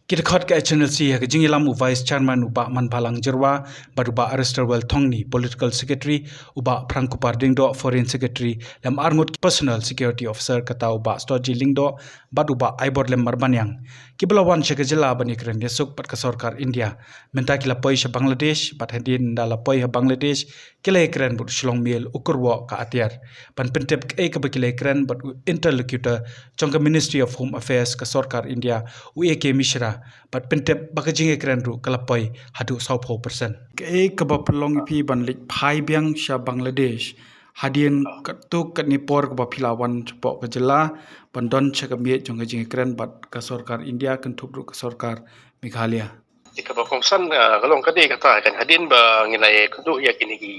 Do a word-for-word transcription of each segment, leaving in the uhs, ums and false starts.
Ki dkhot ka H N L C ha ka jingïalam u Vice Chairman u Bah Manbhalang Jyrwa bad u Bah Aristotle Thongni, Political Secretary, u Bah Prangkupar Diengdoh, Foreign Secretary, lem arngut ki Personal Security Officer, kata u Bah Storji Lyngdoh bad u Bah Aiborlem Marbaniang, kiba la wan sha ka jylla ban ïakren ïasuk bad ka sorkar India. Mynta ki la poi sha Bangladesh, bad hadien da la poi ha Bangladesh, ki la ïakren bad u Shlong Miel u kyrwoh ka atiar ban pyntip kaei kaba ki la ïakren bad u interlocutor jong ka Ministry of Home Affairs ka sorkar India, u A K Mishra, bad pyntip ba ka jingïakren ruh ka la poi haduh sawphew percent. Kaei kaba pynlong ïa phi ban leit phai biang sha Bangladesh hadien katto katne por kaba phi la wan shapoh ka jylla ban don sha ka miej jong ka jingïakren bad ka sorkar India kynthup ruh ka sorkar Meghalaya? Te kaba kongsan, ah, ka long ka dei kata kan, hadien ba ngi la ïakynduh ïa kine ki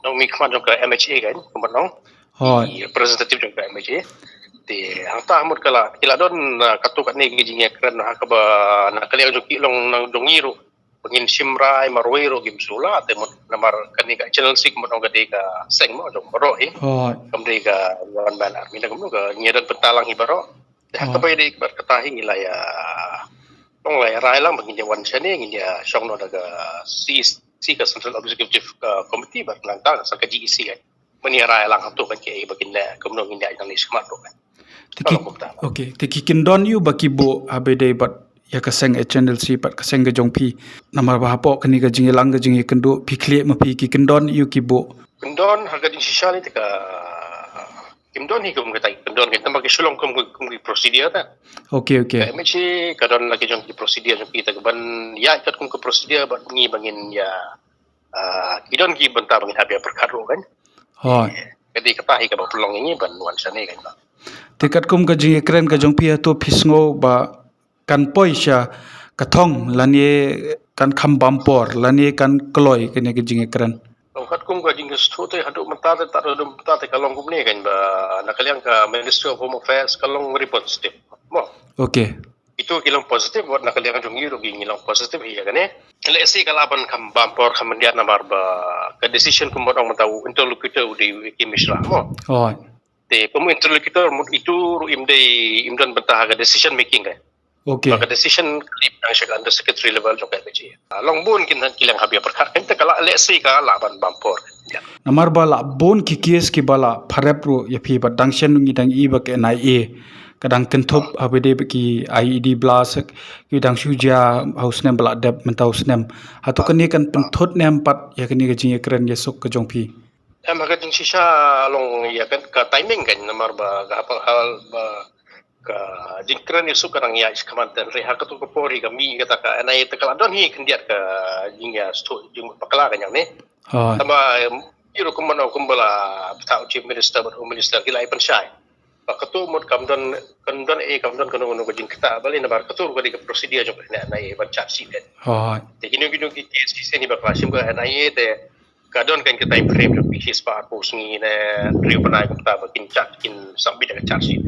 nongmihkhmat jong ka M H A kan, kumba nong. Hooid. Ki representative jong ka M H A. Te hangta mut ka la, ki la don, ah, katto katne ki jingïakren ha kaba na ka liang jong ki long, nang jong ngi ruh ba ngin shim rai marwei ruh kim shu lah, te mut namar kane ka H N L C kumba nong ka dei ka seng mo jong baroh hi. Hooid. Kam dei ka one man army, na kumno ka ngi don bynta lang hi baroh. Te ha kaba ïadei bad kata hi ngi la ïa, ngi la ïa rai lang ba ngin ïa wan shane, ngin ïa shong noh da ka C E C, ka Central Executive, uh, Committee, bad nangta sa ka G E C kan. Ban ïa rai lang hato kan, kaei ba kin leh, kumno ngin ïa nang leit shakhmat ruh kan. Te ki, okay, te ki kyndon ïa u ba ki buh haba ïadei bad ïa ka seng H N L C bad ka seng ka jong phi? Namar ba hapoh kane ka jingïalang ka jingïakynduh phi khlieh ma phi, ki kyndon ïa u ki buh? Kyndon ha ka jingshisha ne te ka kim don hi kum kata, kim don, kata ba ki shu long kum, kum ki procedure ta. Okay, okay. Ka M H A ka don la ki jong ki procedure jong ki, ta ka ban ïaid katkum ka procedure bad ngi ba ngin ïa, ah, ki don ki bynta ba ngin hap ïa pyrkhat ruh kan. Hooid. Ka dei kata hi kaba pynlong ïa ngi ban wan shane kan. Te katkum ka jingïakren ka jong phi, hato phi sngew ba kan poi sha ka thong lane kan kham bam por lane kan kloi kane ka jingïakren? Long katkum ka jingsngewthuh te haduh mynta te, haduh mynta te ka long kumne kan, ba na ka liang ka Ministry of Home Affairs ka long very positive mo. Okay. Itu ki long positive, wat na ka liang jong ngi ruh ngi long positive ïa kane. Lehse ka lah ban kham bam por kham myndiat namar ba ka decision kumba ong mynta u interlocutor u dei u A K Mishra mo. Hooid. Te kum interlocutor mut itu ruh im dei, im don bynta ha ka decision making ka. Okay. Ba ka decision ka dei nang sha ka under secretary level jong ka M H A. Ah, long bun kin, ki la hap ïa pyrkhat kan, te ka lah, lehse ka lah ban bam por. Namar ba lah bun ki case kiba la pharep ruh ïa phi, bad dang shen ngi dang ïohi ba ka N I A ka dang kynthup haba ïadei bad ki I E D blast ki dang shu jia ha u snem ba la dep mynta u snem. Hato kane kan pynthut ne em pat ïa kane ka jingïakren ïasuk ka jong phi? Em, ha ka jingshisha long ïa ka, ka timing kan, namar ba ka hapdeng hal ba ka jingkren ïasuk ka dang ïaid shakhmat, te ha kato ka por hi ka mih kata ka N I A, te ka la don hi khyndiat ka jingïasngewthuh jingbakla ka ïa kane. Hooid. Tangba, em, ïa ruh kumno kumba la btah u Chief Minister bad Home Minister ki la ïa pynshai ba kato mut kam don, kam don, eh, kam don kano kano ka jingktah balei, namar kato ruh ka dei ka procedure jong ka N I A ban charge sheet kan. Hooid. Te kino kino ki case ki shisien hi ba ka la shim ka N I A, te ka don kan ka time frame jong ki shispah arphew sngi ne hynriew bnai kumta ba kin charge, kin submit ka charge sheet.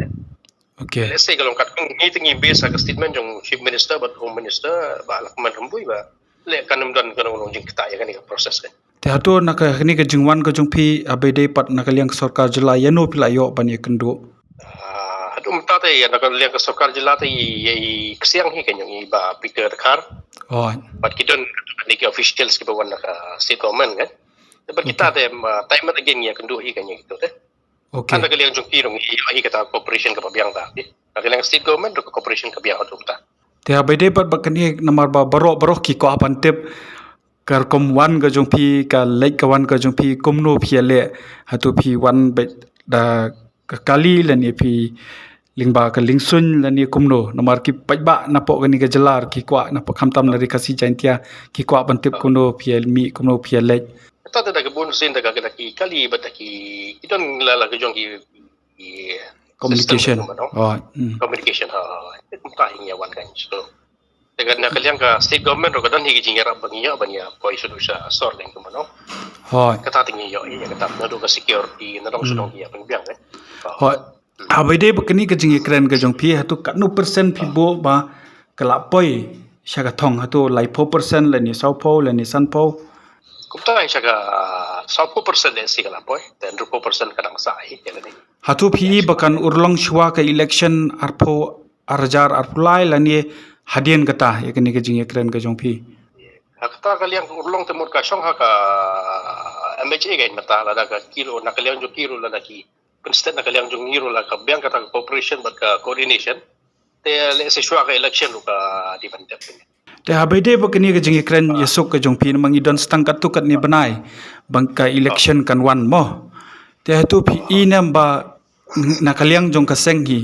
Okay. Lehse ka long katkum ngi te ngi base ha ka statement jong Chief Minister bad Home Minister, Bah Lahkmen Rymbui, ba leh kan ym don kano kano jingktah ïa kane ka process kan. Te hato na ka, kane ka jingwan ka jong phi haba ïadei pat na ka liang ka sorkar jylla, ïano phi la ïoh ban ïakynduh? Ah, haduh mynta te ïa na ka liang ka sorkar jylla te i, i ksiang hi kan jong i Bah Peter Dkhar. Oh. Bad ki don kane ki officials kiba wan na ka state government kan. Te bad kita te, ah, time and again ïakynduh hi kan ïa kito te. Okay. Hynda ka liang jong ki ruh ngi ïohi kata cooperation kaba biang ta. Na ka liang state government ruh ka cooperation ka biang haduh mynta. Te haba ïadei bad ba kane namar ba baroh baroh ki kwah ban tip ka rukom wan ka jong phi, ka leit ka wan ka jong phi, kumno phi ïaleh, hato phi wan beit da ka kali lane phi lyngba ka liengsuiñ lane kumno, namar ki paidbah napoh kane ka jylla ki kwah, napoh khamtam na Ri Khasi Jaiñtia ki kwah ban tip kumno phi ïa mih, kumno phi ïa leit. Kata te da ka bun sien da ka, da ki kali bad da ki, ki don la la ka jong ki, ki communication. System kumno. Oh, hmm. Communication, ha. Kumta hi ngi ïa wan kan. So, te ka na ka liang ka state government ruh ka don hi ki jingïarap ba ngi ïoh ban ïa poi sha sor kan kumno. Hooid. Kata te ngi ïoh ïa kata naduh ka security, naduh sha nong ïa pynbiang kan. Hooid. Haba ïadei bad kane ka jingïakren ka jong phi, hato katno percent phi buh ba ka la poi sha ka thong, hato laiphew percent lane sawphew lane sanphew? Kumta sha ka sawphew percent lehse ka la poi, te hynriewphew percent ka dang sah hi ïa kane. Hato phi i ba kan urlong shuwa ka election arphew, ar hajar arphew lai lane Hadien kata ïa kane ka jingïakren ka jong phi. Ha kata ka liang ka urlong te mut ka shong ha ka M H A ka mynta lada ka kiro na ka liang jong kiro lada ki constant na ka liang jong kiro la ka biang kata ka cooperation bad ka coordination. Te lehse shuwa ka election ruh ka dei ban dep. Te haba ïadei bad kane ka jingïakren ïasuk ka jong phi namar ngi don stang katto katne bnai ba ka election kan wan mo. Te hato phi i ne em ba na ka liang jong ka seng hi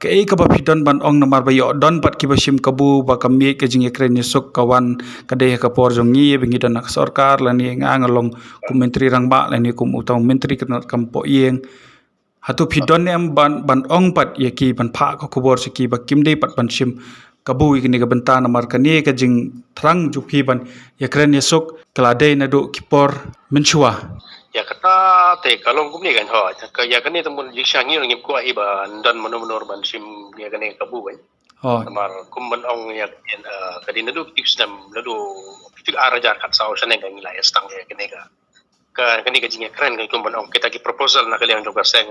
kaei kaba phi don ban ong namar ba ïoh don pat kiba shim kabu ba ka miej ka jingïakren ïasuk ka wan ka dei ha ka por jong ngi ba ngi don na ka sorkar lane nga nga long kum myntri rangbah lane kum uta u myntri ka tnat kam poh ïing. Hato phi don ne em ban ban ong pat ïa ki ban phah ka khubor sha ki ba kim dei pat ban shim kabu ïa kane ka bynta namar kane ka jingthrang jong phi ban ïakren ïasuk ka la dei naduh ki por mynshuwa. Ïa kata te ka long kumne kan ho. Ka ïa kane te mun jingshisha ngi ngim kwah hi ban don mano mano ban shim ïa kane kabu kan. Ho. Namar kum ban ong ïa kane, eh, ka dei naduh ki snem naduh ki ar hajar khatsaw shane kan ngi la ïa stang ïa kane ka ka kane ka jingïakren kan kum ban ong kita ki proposal na ka liang jong ka seng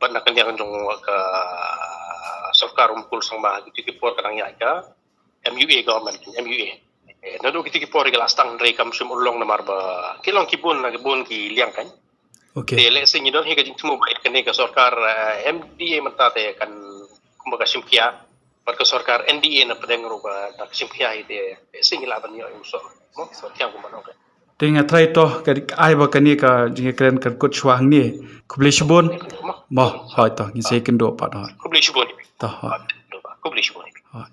bad na ka liang jong ka sorkar Umkul Sangma ki ki por ka dang ïa ka M U A government, M U A. Eh, naduh kiti ki por ki la stang hynrei kam shym urlong namar ba ki long ki bun na ki bun ki liang kan. Okay. Te lehse ngi don hi ka jingthmu ba kane ka sorkar, eh, M D A mynta te kan kumba ka shim khia bad ka sorkar N D A na pdeng ruh ka shim khia hi te lehse ngi lah ban ïoh u soh. Mo, so thiang kumba nong kan. Te nga trai to ka ai ba kane ka jingïakren kan kut shuwa hangne. Khublei shibun. Mo, hoi to ngin sa ïakynduh pat hoi. Khublei shibun. To hoi. Khublei shibun. Hoi.